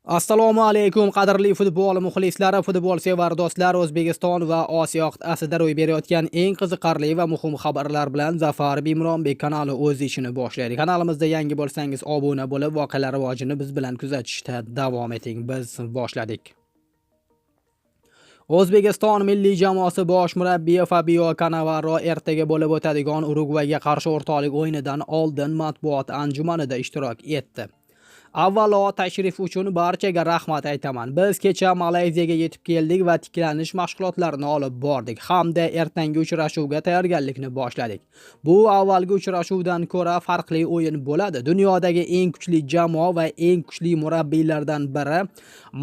Assalomu alaykum, qadrli futbol muxlislari, futbol sevar do'stlar. O'zbekiston va Osiyo qit'asida ro'y berayotgan eng qiziqarli va muhim xabarlar bilan Zafar Bimronbek kanali o'z ishini boshlaydi. Kanalimizda yangi bo'lsangiz, obuna bo'lib, voqealar rivojini biz bilan kuzatishda davom eting. Biz boshladik. O'zbekiston milliy jamoasi bosh murabbiyi Fabio Cannavaro ertaga bo'lib o'tadigan Urugvayga qarshi o'rtoqlik o'yinidan oldin matbuot anjumanida ishtirok etdi. Avvalo, tashrif uchun barchaga rahmat aytaman. Biz kecha Malayziyaga yetib keldik va tiklanish mashg'ulotlarini olib bordik hamda ertangi uchrashuvga tayyorgarlikni boshladik. Bu avvalgi uchrashuvdan ko'ra farqli o'yin bo'ladi. Dunyodagi eng kuchli jamoa va eng kuchli murabbiylardan biri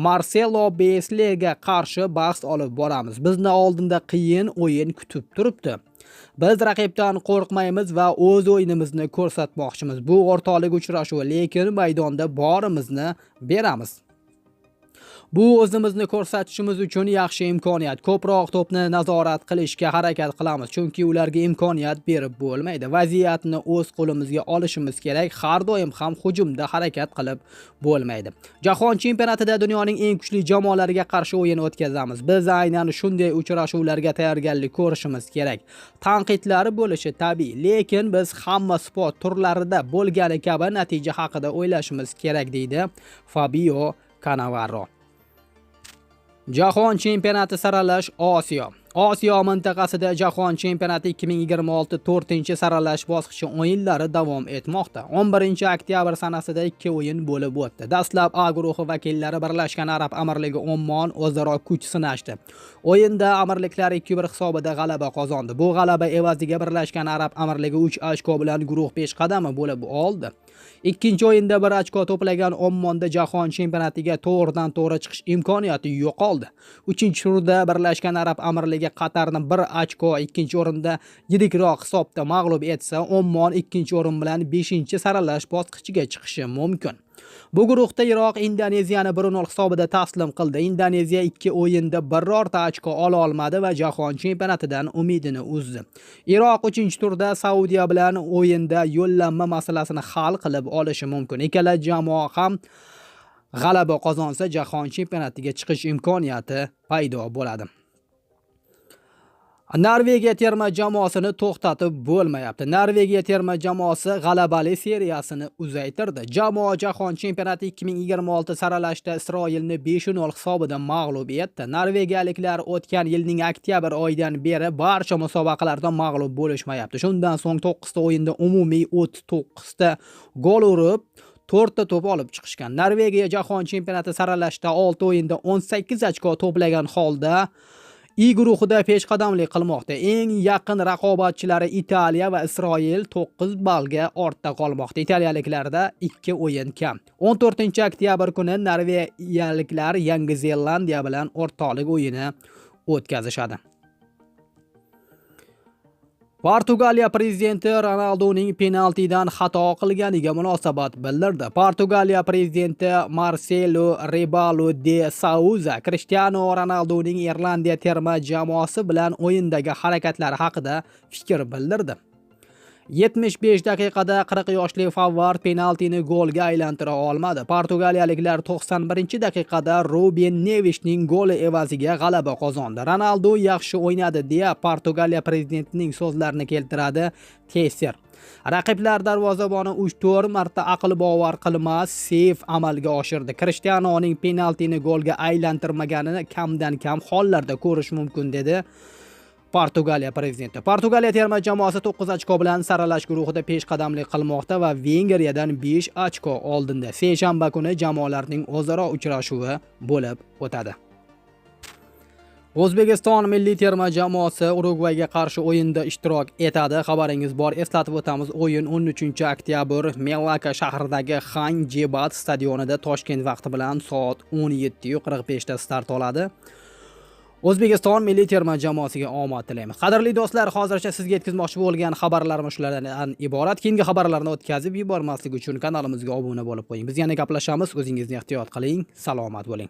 Marselo Bielsaga qarshi bahs olib boramiz. Bizni oldinda qiyin o'yin kutib turibdi. Biz raqibdan qo'rqmaymiz va o'z o'yinimizni ko'rsatmoqchimiz. Bu o'rtoqlik uchrashuvi, lekin maydonda borimizni beramiz. Bu o'zimizni ko'rsatishimiz uchun yaxshi imkoniyat. Ko'proq to'pni nazorat qilishga harakat qilamiz, chunki ularga imkoniyat berib bo'lmaydi. Vaziyatni o'z qo'limizga olishimiz kerak. Har doim ham hujumda harakat qilib bo'lmaydi. Jahon chempionatida dunyoning eng kuchli jamoalariga qarshi o'yin o'tkazamiz. Biz aynan shunday uchrashuvlarga tayyorgarlik ko'rishimiz kerak. Tanqidlar bo'lishi tabiiy, lekin biz hamma sport turlarida bo'lgani kabi natija haqida o'ylashimiz kerak, deydi Fabio Cannavaro. Jahon chempionati saralash Osiyo. Osiyo mintaqasida Jahon chempionati 2026 4-saralash bosqichi o'yinlari davom etmoqda. 11-oktyabr sanasida ikki o'yin bo'lib o'tdi. Dastlab A guruhi vakillari Birlashgan Arab Amirligi Ommon o'zaro kuch sinashdi. O'yinda amirliklar 2-1 hisobida g'alaba qozondi. Bu g'alaba evaziga Birlashgan Arab Amirligi 3 ochko bilan guruh peshqadami bo'lib oldi. Ikkinchi o'yinda 1 ochko to'plagan Ommonda jahon chempionatiga to'g'ridan-to'g'ri chiqish imkoniyati yo'qoldi. 3-turda Birlashgan Arab Amirligi Qatarni 1 ochko ikkinchi o'rinda yirikroq hisobda mag'lub etsa, Ommon ikkinchi o'rin bilan 5-saralash bosqichiga chiqishi mumkin. Bu guruhda Iroq Indoneziyani 1-0 hisobida taslim qildi. Indoneziya ikki o'yinda birorta ochko ola olmadi va jahon chempionatidan umidini uzdi. Iroq 3-turda Saudiya bilan o'yinda yo'llanma masalasini hal qilib olishi mumkin. Ikkala jamoa ham g'alaba qozonsa, jahon chempionatiga chiqish imkoniyati paydo bo'ladi. Norvegiya terma jamoasini to'xtatib bo'lmayapti. Norvegiya terma jamoasi g'alabali seriyasini uzaytirdi. Jamoa Jahon chempionati 2026 saralashda Isroilni 5-0 hisobida mag'lub etdi. Norvegiyaliklar o'tgan yilning oktyabr oyidan beri barcha musobaqalarda mag'lub bo'lishmayapti. Shundan so'ng 9 ta o'yinda umumiy 39 ta gol urib, 4 ta to'p olib chiqishgan. Norvegiya Jahon chempionati saralashda 6 o'yinda 18 ochko to'plagan holda I guruhida peshqadamlik qilmoqda. Eng yaqin raqobatchilari Italiya va Isroil 9 ballga ortda qolmoqda. Italiyaliklarda 2 o'yin kam. 14-oktyabr kuni norvegiyaliklar Yangi Zelandiya bilan o'rtoqlik o'yini o'tkazishadi. Portugaliya prezidenti Ronalduning penaltidan xato qilganiga munosabat bildirdi. Portugaliya prezidenti Marselo Rebelo de Souza Cristiano Ronalduning Irlandiya terma jamoasi bilan o'yindagi harakatlari haqida fikr bildirdi. 75 daqiqada 40 yoshli forvard penaltini golga aylantira olmadi. Portugaliyaliklar 91-daqiqada Ruben Nevishning goli evaziga g'alaba qozondi. Ronaldu yaxshi o'ynadi, deya Portugaliya prezidentining so'zlarini keltiradi TSR. Raqiblar darvozaboni 3-4 marta aql bovar qilmas seyf amalga oshirdi. Cristianoning penaltini golga aylantirmaganini kamdan kam hollarda ko'rish mumkin, dedi Portugaliya prezidenti. Portugaliya terma jamoasi 9 ochko bilan saralash guruhida peshqadamlik qilmoqda va Vengriyadan 5 ochko oldinda. Seshanba kuni jamoalarning o'zaro uchrashuvi bo'lib o'tadi. O'zbekiston milliy terma jamoasi Urugvayga qarshi o'yinda ishtirok etadi. Xabaringiz bor, eslatib o'tamiz, o'yin 13-oktyabr Melaka shahridagi Hang Jebat stadionida Toshkent vaqti bilan soat 17:45 da start oladi. O'zbekiston milliy terma jamoasiga omad tilaymiz. Qadrli do'stlar, hozircha sizga yetkazmoqchi bo'lgan xabarlarimiz shulardan iborat. Keyingi xabarlarni o'tkazib yubormaslik uchun kanalimizga obuna bo'lib qo'ying. Biz yana gaplashamiz. O'zingizni ehtiyot qiling. Salomat bo'ling.